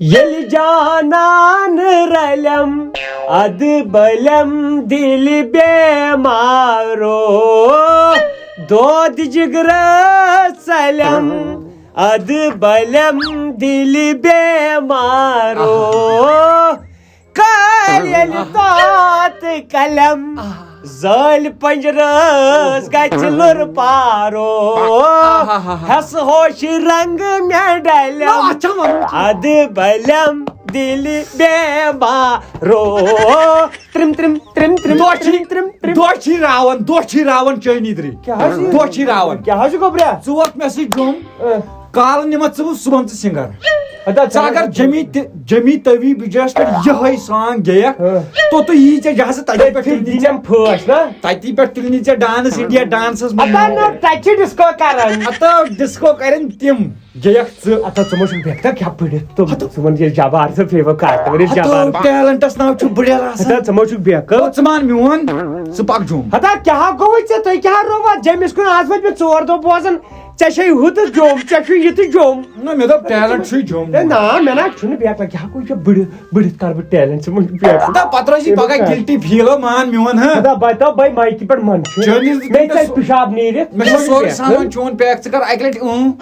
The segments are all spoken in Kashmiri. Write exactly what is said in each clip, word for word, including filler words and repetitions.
ییٚلہِ جانان رلم، ادٕ بلم دِلہِ بیمارو۔ دود جگرس ژلم، ادٕ بلم دِلہِ بیمارو۔ کر ییٚلہِ دود قلم، زٲلۍ پنجرس گژھِ لُر پارو۔ آہا۔ ہس ہوش رنگ مےٚ ڈلم، نہ، اَتھ چھا وَنُن؟ ادٕ بلم دِلہِ بیمارو۔ ترم ترم ترم ترم دۄہ چھِ، ترم ترم ترم۔ دۄہ چھِ راوان، دۄہ چھِ راوان چٲنی درٕے۔ کیٛاہ حظ چھِ؟ دۄہ چھِ راوان۔ کیٛاہ حظ چھُ گوٚبریا؟ ژٕ ووت مےٚ سۭتۍ جوٚم۔ اۭں۔ کالہٕ نِمَتھ ژٕ بہٕ صُبحن ژٕ سِنٛگر۔ اَدٕ حظ، ژٕ اگر جمی تہِ-، جمی تٲوی بِجرَس پٮ۪ٹھ یِہوٚے song گیٚیَکھ، اۭں۔ توٚتُے یی ژےٚ جہازٕ تَتی پٮ۪ٹھ تُلہِ نہٕ ژےٚ، تِم پھٲسۍ نا؟ تَتی پٮ۪ٹھ تُلہِ نہٕ ژےٚ dance India danceس منٛز۔ اَدٕ حظ، نہ، تَتہِ چھِ disco کَران۔ اَدٕ disco کَرن تِم۔ گیٚیَکھ ژٕ۔ اَتھ ہا ژٕ ما چھُکھ بیٚہتھ کیٛاہ پٔرِتھ؟ تہٕ ہَتہٕ۔ ژٕ وَن ییٚلہِ جبار ژٕ فیوٕ کَر، ژٕ وَن ییٚلہِ ہَتہٕ جبار۔ Talentس ناو چھُ بٕڈِرَس۔ ہَتہٕ ژٕ ما چھُکھ بیٚہکھ؟ او ژٕ مان میون، ژٕ پَکھ جوٚم۔ ہَتہٕ کیٛاہ گوٚوُے ژےٚ؟ تُہۍ کیٛاہ رووٕ اَتھ جیٚمِس کُن؟ آز وٲتۍ مےٚ ژور دۄہ بوزان، ژےٚ چھے ہُہ تہٕ جوٚم، ژےٚ چھُے یہِ تہٕ جوٚم۔ نہ، مےٚ دوٚپ talent چھُے جوٚم۔ ہے نا، مےٚ نا چھُنہٕ بیٚہتھ، کیٛاہ گوٚو یہِ بٕڈِتھ؟ بٕڈِتھ کَرٕ بہٕ talent، ژٕ ما چھُکھ بیٚہتھ؟ ہَتہٕ پَتہٕ روزِ یہِ پَگاہ guilty feel، او مان میون، ہہ؟ ہَتہٕ بَے تو بَے مایکہِ پٮ۪ٹھ مَن چھُ۔ چٲنِس مےٚ دِلس ژَلہِ پِشاب نیٖرِتھ۔ مےٚ چھُ سورُے سامان چون pack، ژٕ کَر اَکہِ لَٹہِ اۭں۔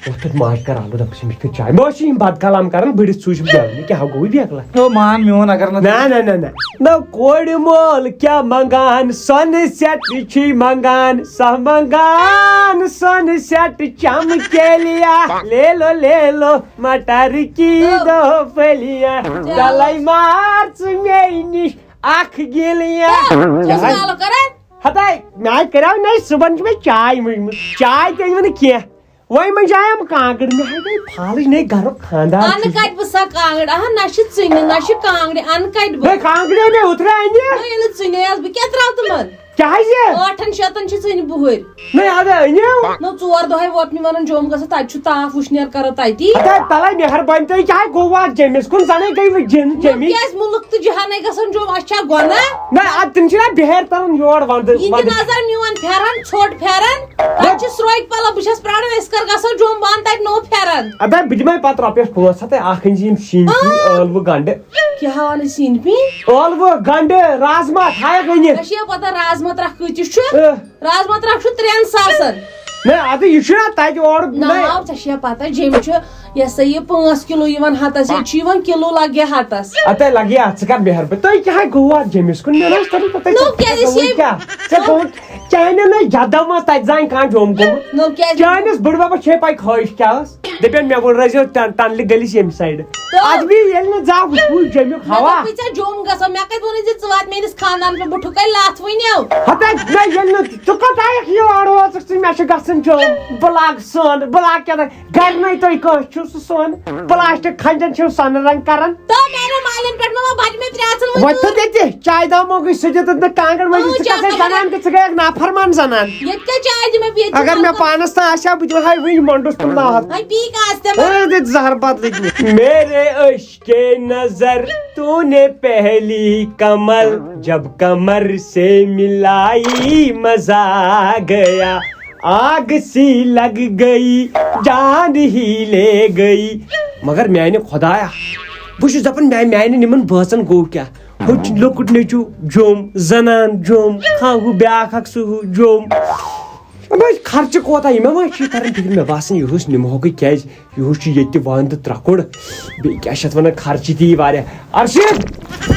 وۄتھ تہٕ ماجہِ کر آلو، دَپُس، أمِس کیٛاہ چاے؟ مےٚ ٲسۍ یِم بد کلام کران، بٔڑِتھ سُہ چھُ گٮ۪وان، یہِ کیٛاہ ہا گوٚوُے بیکلا؟ او مان میون، اگر نہٕ نہ، نہ، نہ، نہ۔ نہ کورِ مول کیٛاہ منٛگان، سۄنہٕ سٮ۪ٹ چھِی منٛگان، سۄ منٛگان سۄنہٕ سٮ۪ٹ چمکیلیا، لے لو، لے لو، مٹر کی دو پھلیاں، تلے مار ژٕ مے نِش اکھ گِلیا۔ کیٛاہ چھُ آلو کران؟ ہتاے، مےٚ ہاے کریاو نَے صُبحن چھِ مےٚ چاے مٔجمٕژ، چاے تہِ أنۍ وٕ نہٕ کینٛہہ۔ وۄنۍ منٛز آیام کانٛگٕر، مےٚ ہاے گٔے پھالٕج، نے گرُک خانٛدار اَنہٕ چھُ۔ کَتہِ بہٕ سا کانٛگٕر؟ اَہَن، نہ چھِ ژٕنہِ، نہ چھِ کانٛگرِ، اَنہٕ کَتہِ بہٕ؟ ہے، کانٛگرِ ہے مےٚ اوترٕ اَنہِ۔ نہ، ییٚلہِ ژٕنہِ آیَس، بہٕ کیٛاہ ترٛاوٕ تِمَن؟ کیٛازِ؟ ٲٹھَن شیٚتَن چھِ ژٕنہِ بُہٕرۍ۔ نہ، اَدٕ أنِو۔ نہ، ژور دۄہَے ووت مےٚ وَنان جوٚم گژھو، تَتہِ چھُ تاپھ وٕشنیر کَرو تَتی۔ ہَتہٕ تَلَے مہربٲنی، تُہۍ کیٛاہ گوٚو اَتھ جیٚمِس کُن؟ زَنَے گٔے وۄنۍ جِن نہ، جیٚمِس۔ کیٛازِ مُلُک تہٕ جہانَے گژھان جوٚم، اَسہِ چھا گۄناہ؟ نہ، اَدٕ تِم چھِنہ بِہٲرۍ تَران یور وَندٕ، یہِ تہِ وَندٕ۔ نظر میون پھٮ۪رَن، ژھوٚٹ پھٮ۪رَن۔ تَتہِ چھِ سرٛوگۍ پَلو، بہٕ چھَس پرٛاران، أسۍ کر گژھو جوٚم، بہٕ اَنہٕ تَتہِ نوٚو پھٮ۪رَن۔ اَدٕ بہٕ دِمَے پَتہٕ رۄپیَس پانٛژھ ہَتھ، اَکھ أنۍ زِ یِم سِنۍ، اۭں۔ ٲلوٕ، گَنٛڈٕ۔ کیٛاہ وَنہٕ سِنۍ پیٖنتۍ؟ ٲلوٕ، گَنٛڈٕ، رازما تھایَکھ أنِتھ۔ ژےٚ چھےٚ پَتہ رازما ترٛکھ کۭتِس چھُ؟ اۭں۔ رازما ترٛکھ چھُ ترٛٮ۪ن ساسَن۔ نہ، اَدٕ یہِ چھُنہ تَتہِ اورٕ، نہ، نہ۔ ژےٚ چھےٚ پَتہ، جیٚمہِ چھُ یہِ ہسا یہِ پانٛژھ کِلوٗ یِوان ہَتَس، ییٚتہِ چھُ یِوان کِلوٗ لَگہِ ہَتَس۔ اَدٕ لَگہِ اَتھ، ژٕ کَر مہربٲنی۔ تۄہہِ کیٛاہ گوٚو اَتھ جیٚمِس کُن؟ مےٚ نہ حظ تَرِ پَتہ، نو، ژےٚ کیٛازِ گوٚوُے یہِ کیٛاہ؟ ژےٚ نو۔ گوٚوُے؟ چانہِ نَے یَتھ دۄہ منٛز تَتہِ زانہِ کانٛہہ جوٚم گوٚمُت۔ نو، کیٛازِ؟ چٲنِس بٕڈبَبَس چھے پَے خٲہِش کیٛاہ ٲس؟ دَپان مےٚ ووٚن رٔزیو ٹن-، ٹنلہِ گٔلِس ییٚمہِ سایڈٕ۔ تہٕ؟ اَدٕ بیٚیہِ ییٚلہِ نہٕ زانٛہہ وٕچھوُے جیٚمیُک مےٚ ہوا۔ دوٚپُے ژےٚ جوٚم گژھو، مےٚ کَتہِ ووٚنُے زِ ژٕ وات میٛٲنِس خانٛدانَس پٮ۪ٹھ، بہٕ ٹھُکَے لَتھ وٕنیو۔ ہَتَے، نہ ییٚلہِ نہٕ ژٕ کوٚت آیَکھ یور روزَکھ ژٕ، مےٚ چھُ گژھُن جوٚم۔ بہٕ لاگہٕ سۄن، بہٕ لاگہٕ کیٛاہ تام۔ گرِ نَے تُہۍ کٲنٛسہِ چھِو سُہ سۄن؟ پلاسٹک کھنجن چھِو سۄنہٕ رنٛگ کران۔ تو میانٮ۪ن مالٮ۪ن پٮ۪ٹھ ما بجہِ مےٚ پرٛاژَن وۄنۍ وۄنۍ۔ تہٕ تہِ تہِ چایہِ دامہٕ گٔے سُہ دِتُن تہٕ کانٛگٕر مٔجِد۔ اۭں، ژٕ کَتھ چایہِ چھَکھ زنان دامہٕ۔ کہِ ژٕ گٔیَکھ نافرمان زنان؟ ییٚتہِ کیٛاہ چایہِ دِمے بہٕ؟ ییٚتہِ چھِ اگر مےٚ زنان۔ پانَس تام آسہِ ہا، بہٕ دِمہٕ ہا وٕنہِ مۄنٛڈُس تُلناوہَتھ۔ وۄنۍ پی کَس تہِ ما؟ اۭں، دِتۍ زہر بدلہٕ دِتھ۔ میرے عشق نظر تو نے پہلی کمر، جب کمر سے ملائی مزہ آ گیا، آگ سی لگ گئی، جان ہی لے گئی۔ مگر میانہِ خدایا، بہٕ چھُس دپان، میا-، میانٮ۪ن یِمن بٲژن گوٚو کیٛاہ؟ ہُہ چھُ لۄکُٹ نیٚچو جوٚم، زنان جوٚم، ہا ہُہ بیٛاکھ اکھ سُہ ہُہ جوٚم۔ مےٚ ٲسۍ خرچہٕ کوتاہ یہِ؟ مےٚ ما چھِ یہِ تران فِکرِ، مےٚ باسان، یِہُس نِمہوکھٕے، کیٛازِ یِہُس چھُ ییٚتہِ تہِ وَندٕ ترٛکُر، بیٚیہِ کیٛاہ چھِ اَتھ وَنان، خرچہٕ تہِ یی واریاہ۔ ارشد!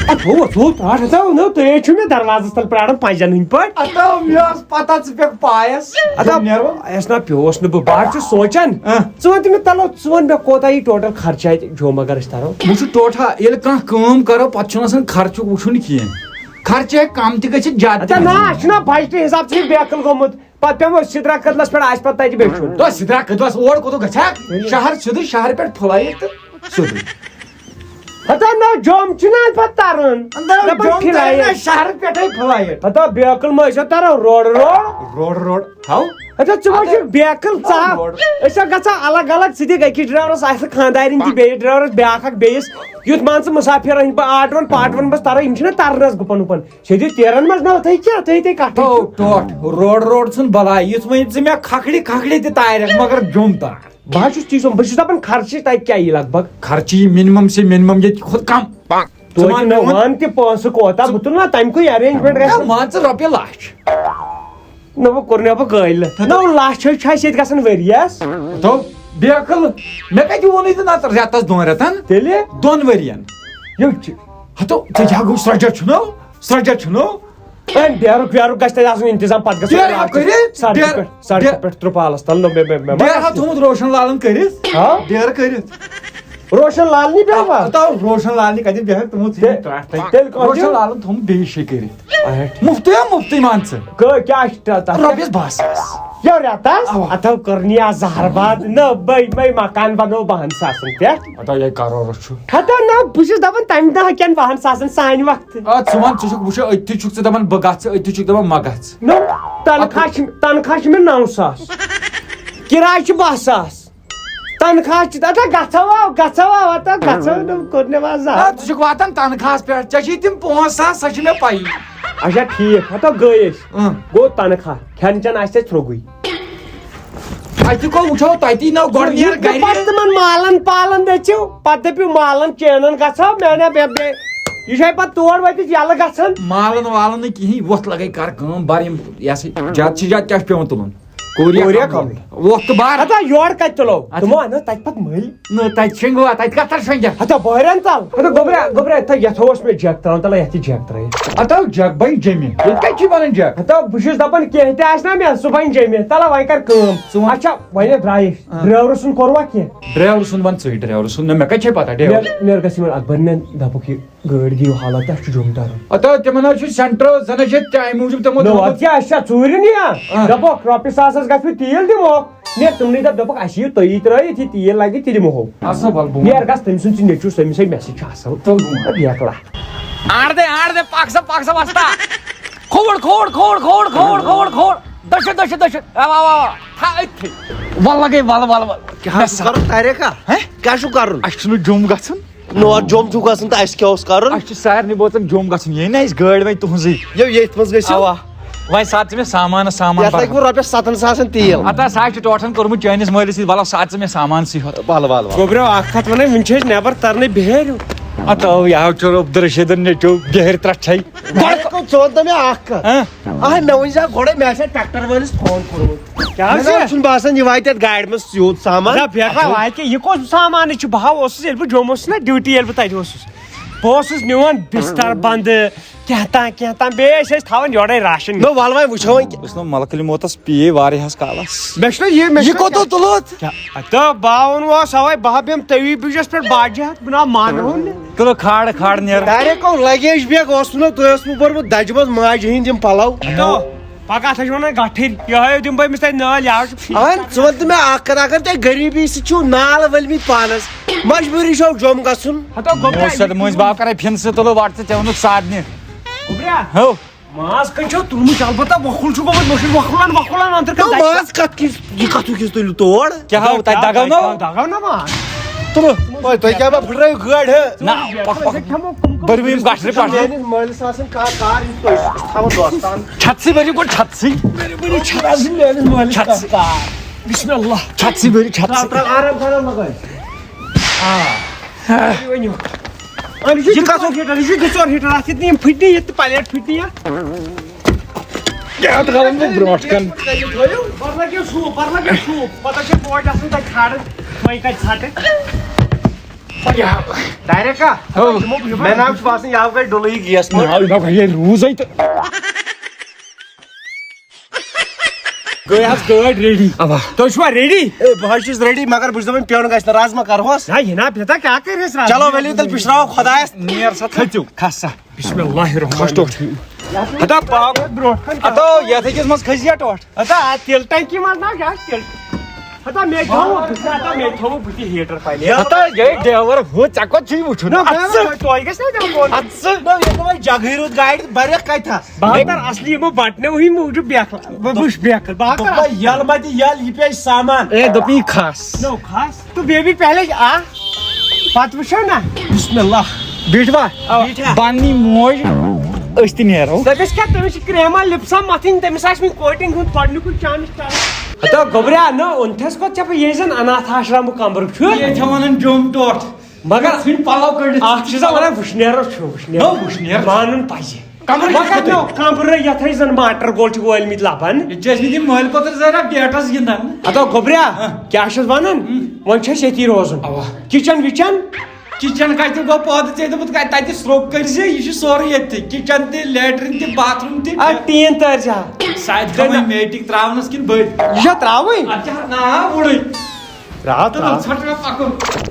اَتھ ہو، اَتھ ہو، پرٛار، ہَتاو، نو، تُہۍ ہے چھِو مےٚ دروازَس تَل پرٛاران پنٛجَن ہٕنٛدۍ پٲٹھۍ۔ ہَتاو، مےٚ ٲس پَتہ ژٕ پٮ۪کھ پایَس۔ ہَتاو، بہٕ نیرو۔ یَس نا پیوس نہٕ بہٕ، بہٕ حظ چھُس سونٛچان۔ اَہ۔ ژٕ وَن تہٕ مےٚ، تَلو، ژٕ وَن مےٚ کوتاہ یی ٹوٹَل خرچہٕ اَتہِ جوٚم اگر أسۍ تَرو؟ وٕچھِو ٹوٹھا، ییٚلہِ کانٛہہ کٲم کَرو، پَتہٕ چھُنہٕ آسان خرچُک وٕچھُن کِہیٖنۍ۔ خرچہٕ ہیٚکہِ کَم تہِ گٔژھِتھ، زیادٕ تہِ اچھا، نہ، گٔژھِتھ۔ اَسہِ چھُنہ بجٹہٕ حساب، ژٕ چھُکھ بیکٕل گوٚمُت۔ پتہٕ پیوٚو سیدرا کدلس پٮ۪ٹھ، آسہِ پتہٕ تتہِ بیٚیہِ چھُ۔ تو سیدرا کدلس اور کوٚت گژھِ ہا؟ ؤنِو۔ شہر سیوٚدُے، شہرٕ پٮ۪ٹھ فلایٹ تہٕ سیوٚدُے۔ ہتا نہ، جوٚم چھُنہ پتہٕ ترُن۔ نہ، دپان جوٚم ترِ فلایٹ۔ نہ، شہرٕ پٮ۪ٹھے فلایٹ۔ ہتا بیکٕل ما ٲسۍ تران روڈ روڈ؟ روڈ روڈ، ہاو۔ ہتا ژٕ ما اگر چھُکھ بیکٕل ژاو؟ روڈ۔ أسۍ ہا گژھو الگ الگ، ژٕ دِکھ أکِس ڈرایورس آسہِ خانٛدارِنۍ تہِ بیٚیِس ڈرایورس بیٛاکھ اکھ بیٚیِس۔ یُتھ مان ژٕ مسافر ہٕنٛدۍ پٲٹھۍ آٹون پاٹون بس تران، یِم چھِنہ ترنس گُپن وُپن۔ سیٚدِ تیرن منٛز نہ، تُہۍ کیٛاہ، تُہۍ تُہۍ کَتھ تو چھِو؟ ٹوٹھ، روڈ روڈ ژھُن بلاے، یُتھ وۄنۍ ژٕ مےٚ کھکھڑِ کھکھڑِ تہِ تارٮ۪کھ، مگر جوٚم تار۔ بہٕ حظ چھُس تی سونٛچان، بہٕ چھُس دَپان خرچہِ تَتہِ کیٛاہ یی لگ بگ۔ خرچہِ یی minimum سے minimum ییٚتہِ کھۄتہٕ کَم۔ توتہِ توتہِ نہٕ نہٕ وَن تہِ پونٛسہٕ کوٗتاہ، بہٕ تُلہٕ نا تَمہِ کُے arrangement گژھِ۔ نہ، مان ژٕ رۄپیہِ لَچھ۔ نہ، وۄنۍ کوٚر نہٕ بہٕ قٲیلہٕ۔ نَو لَچھ حظ چھُ اَسہِ ییٚتہِ گژھان ؤریَس۔ تو بے عقل، مےٚ کَتہِ ووٚنُے ژےٚ نَتہٕ رٮ۪تَس دۄن رٮ۪تَن؟ تیٚلہِ؟ دۄن ؤرِیَن۔ یوٚت چھِ۔ ہَتو، ژےٚ کیٛاہ گوٚو، سرٛۄجَر چھُنو؟ سرٛۄجَر چھُنو؟ ہے، بیرُک ویرُک گژھِ تَتہِ آسُن اِنتظام، پَتہٕ گژھِ بیرٕ ہا کٔرِتھ، سَڑکہِ بیرٕ، پٮ۪ٹھ، سَڑکہِ بیرٕ۔ پٮ۪ٹھ ترٛپالَس تَل، نہ، مےٚ، مےٚ، مےٚ، مےٚ بیرٕ ہا تھوٚمُت روشن لالَن کٔرِتھ۔ ہا؟ بیرٕ کٔرِتھ۔ روشن لال نی بیٚہوان؟ ہتو روشن لال نی کتہِ بیٚہکھ، تِمو ژھٕنۍ تیٚلہِ، ترٛٹھ تَتہِ۔ تیٚلہِ کۄس روشن دیُن؟ لالن تھوٚمُت بیٚیہِ شیٚے کٔرِتھ۔ اچھا۔ مُفتٕے ہا مُفتٕے مان ژٕ۔ گٔے کیٛاہ چھِ تَتھ؟ رۄپیَس باہ ساس۔ یو رٮ۪تس؟ اَوا۔ اتھو کٔر نی آز زہر باد۔ نہ، بے، بے مکان بنو بہن ساسن پٮ۪ٹھ۔ ہتو یہِ کرورس چھُ۔ ہتو نہ، بہٕ چھُس دپان تمہِ دۄہ کٮ۪ن بہن ساسن سانہِ وقتہٕ۔ آ، ژٕ وَن، ژٕ چھُکھ وٕچھان، أتھی چھُکھ ژٕ دپان بہٕ گژھٕ، أتھی چھُکھ دپان مہ گژھ۔ نہ، تنخواہ چھِ، تنخواہ چھِ مےٚ نو ساس۔ کِراے چھِ باہ ساس۔ تنخواہ چھُ، دَپان، گژھو آو، گژھو آو، ہتا گژھو نہٕ، کوٚر نہٕ وۄنۍ آ، زانٛہہ۔ ژٕ چھُکھ واتان تنخواہس پٮ۪ٹھ، ژےٚ چھُے تِم پانٛژھ ساس، سۄ چھِ مےٚ پَیی۔ اچھا، ٹھیٖک، ہتا گٔے أسۍ۔ اۭں۔ گوٚو تنخواہ، کھٮ۪ن چٮ۪ن آسہِ اَسہِ تھرٛوٚگُے۔ اَتہِ گوٚو وٕچھو، تَتی نہ گۄڈٕ نیر یہِ گرِ۔ پَتہٕ تِمن مالن پالن دٔژِو، پَتہٕ دٔپِو مالن چینن گژھو، مےٚ نہ، مےٚ، مےٚ، یہِ چھُ پَتہٕ تور وٲتِتھ یَلہٕ گژھان۔ مالن والن نہٕ کِہیٖنۍ، وۄتھ لگے کر کٲم، بر یِم، یہِ ہسا یہِ زیادٕ چھِ زیادٕ کیٛاہ چھُ پٮ۪وان تُلُن؟ کوریا کوریا کملہٕ۔ کملہٕ۔ وۄتھ تہٕ بار۔ ہتا یورٕ کتہِ تُلو؟ اچھا۔ تِمو اَنو تتہِ پتہٕ مٔلۍ۔ نہ، تتہِ شۄنٛگوا، تتہِ کتھ تر شۄنٛگکھ؟ ہتا بۄہرٮ۪ن تل۔ ہتا گوٚبرا، گوٚبرا، تھٲو یتھ اوس مےٚ جگ ترٛاوُن، تلہ یتھ یہِ جگ ترٲیِتھ۔ ہتا جگ بنہِ جیٚمہِ۔ ییٚتہِ کتہِ چھُے بنان جگ؟ ہتا بہٕ چھُس دپان کینٛہہ تہِ آسہِ نا مےٚ، سُہ بنہِ جیٚمہِ۔ تلہ وۄنۍ کر کٲم۔ ژٕ وَن۔ اچھا، وۄنۍ ہے درٛایہِ أسۍ۔ آ۔ ڈرایورٕ سُنٛد کوٚروا کینٛہہ؟ ڈرایورٕ سُنٛد وَن ژٕے، ڈرایورٕ سُنٛد۔ نہ، مےٚ کتہِ چھے پتہ ڈرایور؟ مےٚ، مےٚ گژھِ یِمن اکبر نٮ۪ن دپُکھ یہِ۔ گٲڑۍ دِیِو حالت، اَسہِ چھُ جوٚم تَرُن۔ ہتا تِمن حظ چھُ سینٹرل زن حظ چھِ تَمہِ موٗجوٗب تِمو نہ، دوٚپمُت۔ وۄنۍ کیٛاہ، اَسہِ چھا ژوٗرِ نِیان؟ آ۔ دَپوکھ، رۄپیہِ ساس حظ گژھِ مےٚ تیٖل دِموکھ۔ مےٚ تِمنٕے دَپ، دَپوکھ، اَسہِ یِیِو تُہی ترٛٲیِتھ، یہِ تیٖل لَگہِ، تہِ دِمہو۔ اَسا وَل بہٕ وَنہٕ۔ نیر گژھ تٔمۍ سُنٛد چھُ نیٚچوٗ، سٔمِس ہے مےٚ سۭتۍ چھُ اَصٕل۔ تُل بہٕ وَنہٕ۔ بیکلا۔ آڑ دے، آڑ دے، پاک سا، پاک سا وستا۔ کھوڑ، کھوڑ، کھوڑ، کھوڑ، کھوڑ، کھوڑ، کھوڑ۔ دٔچھُن، دٔچھُن، دٔچھُن۔ اَوا، اَوا، اَوا۔ تھا أتھی۔ وَلہٕ لَگے، وَلہٕ، وَلہٕ، وَلہٕ۔ کیٛاہ حظ چھُ کَرُن طاریقہ؟ ہیں؟ کیٛاہ چھُ کَرُن؟ اَسہِ چھُنہٕ جوٚم گژھُن۔ نور جوٚم چھُ گژھُن تہٕ اَسہِ کیٛاہ اوس کَرُن؟ اَسہِ چھُ سارنٕے بٲژَن جوٚم گژھُن، یہِ نہ اَسہِ گٲڑۍ وۄنۍ تُہٕنٛزٕے۔ یو، ییٚتھۍ منٛز گٔژھِو۔ اَوا۔ وۄنۍ ساتہٕ ژٕ مےٚ سامان، سامان یَتھ لَگہِ بَرُن۔ وۄنۍ رۄپیَس سَتَن ساسَن تیٖل۔ ہَتا سُہ ہا چھُ ٹوٹھَن کوٚرمُت چٲنِس مٲلِس سۭتۍ، وَلہٕ ساتہٕ ژٕ مےٚ سامانسٕے ہوت۔ وَلہٕ، وَلہٕ، وَلہٕ۔ گوٚبرو، اَکھ کَتھ وَنَے، وٕنہِ چھِ أسۍ نٮ۪بَر تَرنٕے بِہٲرِو۔ ہَتا یہِ ہا چھُ عبدالرشیٖدَن نیٚچوٗ بِہٲرۍ ترٛٹھ چھَے۔ گۄڈٕ ژٕ وَن تہٕ مےٚ اَکھ کَتھ۔ ہاں؟ اَہَے، مےٚ ؤنۍ زِ ہا گۄڈَے، مےٚ آسہِ ہا ٹرٛیکٹَر وٲلِس فون کوٚرمُت۔ کیٛاہ مےٚ حظ نہ چھُ؟ حظ چھُنہٕ باسان یہِ واتہِ یَتھ گاڑِ منٛز یوٗت سامان۔ نہ، بیٚہہ۔ اَتھ ہا واتہِ، یہِ کُس سامان چھُ؟ بہٕ ہا اوسُس ییٚلہِ بہٕ جوٚم اوسُس نہ ڈیوٹی، ییٚلہِ بہٕ تَتہِ اوسُس۔ بہٕ اوسُس نِوان بِستَر بَنٛدٕ، کینٛہہ تام، کینٛہہ تام۔ بیٚیہِ ٲسۍ أسۍ تھاوان یورَے راشن۔ نہ، وَلہٕ وۄنۍ وٕچھو وۄنۍ۔ یُس نہٕ ملکہٕ الموتَس پیٚیے واریاہَس کالَس۔ مےٚ چھُنہ یہِ، مےٚ یہِ چھُنہ کوٚت تُلُتھ؟ کیٛاہ؟ ہتو، بہٕ ہا ووٚنُس اوے، بہٕ ہا بیٚہمہٕ تٔوی بِجَس پٮ۪ٹھ باجہِ ہَتھ، بہٕ نہ ہا مانہٕ ہون نہٕ۔ تُلہٕ کھاڑ، کھاڑ نیر۔ ڈایریکٹ کوٚر لگیج بیگ اوسُم نہ، تُہۍ اوسمُت بوٚرمُت دَجہِ منٛز ماجہِ ہِنٛدۍ یِم پَلَو۔ ہتو، پَگاہ ہسا چھِ وَنان گَٹھٕرۍ، یِہوٚے دِمہٕ بہٕ أمِس تَتہِ نٲلۍ، یہِ حظ چھُ فیٖس۔ اَہَن، ژٕ وَن تہٕ مےٚ اَکھ کَتھ، اگر تۄہہِ غریٖبی سۭتۍ چھُو نال ؤلمٕتۍ پانَس، مجبوٗری چھو جوٚم گژھُن۔ ہتو، گوٚبرا، موسد مٔنٛزۍ باو کَرے فِنہٕ سۭتۍ تُلو وَٹ ژٕ، ژےٚ ووٚنُتھ سادنہِ۔ گوٚبرا۔ ہو۔ ماز کٔمۍ چھو تُلمُت؟ البتہ وۄکھُل چھُ گوٚمُت، مٔشیٖد وۄکھُلن، وۄکھُلن اندر کر نہ، دَزِ۔ ماز کتھ کِس، یہِ کتھ کِس تُلِو تور؟ کیٛاہ ہاو تۄہہِ دگو نہ؟ دگو نہ ماز۔ تُلو۔ اوے، تُہۍ کیٛاہ با پھٕٹرٲیِو گٲڑۍ، ہے؟ نہ، پکھ، پکھ۔ أسۍ کھٮ۪مو کُم کُم۔ بٔرِو یِم گژھرِ پٮ۪ٹھ۔ میٲنِس مٲلِس آسان کانٛہہ کار، یُس تُہۍ چھِو تھاوان دوستان۔ چھَتسٕے بٔرِو گۄڈٕ چھَتسٕے۔ بٔرِو، بٔرِو چھَتسٕے، میٲنِس مٲلِس چھَتسٕے۔ کانٛہہ کار۔ بسم اللہ۔ چھَتسٕے بٔرِو چھَتسٕے۔ ترٛاو، ترٛاو، آرام سان لگٲیِتھ۔ آ۔ ؤنِو۔ اَہَن، یہِ چھُ یہِ کَتھ گِژھان ہیٖٹَر، یہِ چھُ گِژھان ہیٖٹَر، اَتھ ہیٚتہِ نہٕ یِم پھٕٹنہِ، یہِ تہِ پَلیٹ پھٕٹنہِ یَتھ۔ یہِ اَتھ گَلَن گوٚو برٛونٛٹھ کَن۔ بَرٕ لَگیو سوٗپ، بَرٕ لَگیو سوٗپ، پَتہٕ چھِ پوٹہِ آسان تَتہِ کھاران، وۄنۍ کَتہِ ژھَٹہٕ؟ ڈایریکٹ ہا؟ ہو۔ مےٚ ناو چھُ باسان، یہِ آو گَرِ ڈُلٕے گیس منٛز۔ نہ، نہ، یہِ روٗزَے تہٕ۔ گٔے حظ گٲڑۍ ریڈی۔ اوا۔ تُہۍ چھِوا ریڈی؟ اے، بہٕ حظ چھُس ریڈی، مگر بہٕ چھُس دَپان، پیوٚن گژھِ نہٕ، رازما کَرہوس۔ نہ، یہِ نا، بیٹا، کیٛاہ کَرِ اَسہِ رازما؟ چلو، ؤلِو تیٚلہِ پِشراوو خۄدایَس۔ نیر سا تہٕ کھٔژِو۔ کھس سا۔ بسم اللہ الرحمن کھس ٹوٹھ۔ الرحیم۔ ہتا پاو۔ برونٛٹھ کَنہِ کیٛاہ؟ ہتو، یَتھ أکِس منٛز کھٔسۍ یا ٹوٹھ۔ ہتا، اَتھ تِلہٕ ٹنکی منٛز نا، کیٛاہ چھِ تِلہٕ؟ ہتا، مےٚ تھوٚو، ہتا، مےٚ تھوٚو بہٕ تہِ ہیٖٹر پَلے۔ ہتا، یہِ ڈرایور ہُہ، ژےٚ کوٚت چھُے وٕچھُن؟ نہ، اَتھ ژٕ۔ تۄہہِ گژھِ نا دیُن ووٚن۔ اَتھ ژٕ۔ نہ، ییٚلہِ وۄنۍ جگہٕے روٗد گاڑِ، بَرٮ۪کھ کَتہِ تھَس؟ بہٕ ہا تَرٕ اَصلی یِمو بَٹنو ہٕنٛدۍ موٗجوٗب بیکھ، بہٕ وٕچھٕ بیکھ، بہٕ ہا کَرٕ دوٚپمَے، یَلہٕ مَتہِ یَل، یہِ پیٚیہِ سامان۔ اے، دوٚپُے کھَس۔ نو کھَس۔ تہٕ بیبی پہلے آ، پَتہٕ وٕچھو نا۔ بسم اللہ۔ بیٖٹھوا؟ اَوا۔ بیٖٹھا۔ بَننی موج، أسۍ تہِ نیرو۔ دَپٮ۪س کیٛاہ، تٔمِس چھِ کرٛیما لِپسا مَتھٕنۍ، تٔمِس آسہِ وٕنہِ کوٹِنٛگ ہُنٛد گۄڈٕنیُکُے چانٕس چانٕس۔ ہتو گوٚبریا، نہ اوٚنتھس کوٚت ژےٚ بہٕ ییٚلہِ زن اناتھ آشرمُک کمرٕ چھُ۔ ییٚتہِ چھِ ونان جوٚم ٹوٹھ۔ مگر ژھٕنۍ پلو کٔڑِتھ۔ اکھ چھِ آسان ونان وٕشنیر چھُ، وٕشنیر۔ نہ، وٕشنیر چھُ۔ مانُن پزِ۔ کمرٕ مگر کِتھ پٲٹھۍ؟ نہ، کمرٕ یتھے زن ماٹر گول چھِ وٲلمٕتۍ لبن۔ ییٚتہِ چھِ ٲسمٕتۍ یِم مٲلۍ پوتر ذرا ڈیٹس گِنٛدان۔ ہتو گوٚبریا، ہاں۔ کیٛاہ چھُس ونان؟ ہم۔ وۄنۍ چھُ اَسہِ ییٚتی روزُن۔ اوا۔ کچن وچن؟ کچن کتہِ گوٚو پٲدٕ؟ ژےٚ دوٚپُتھ کتہِ، تتہِ سرٛوٚگ کٔرۍ زِ، یہِ چھُ سورُے ییٚتہِ۔ کچن تہِ، لیٹرین تہِ، باتھ روم تہِ۔ آ، ٹیٖن تٲرۍ زِ ہا۔ ساتہِ تھاوٕنۍ میٹِک تراونس کِنہٕ بٔلۍ؟ یہِ چھا تراوٕنۍ؟ اتھ چھا نا وُڑٕے۔ تراو، تہٕ تراو۔ ژھٹھ مےٚ پکُن۔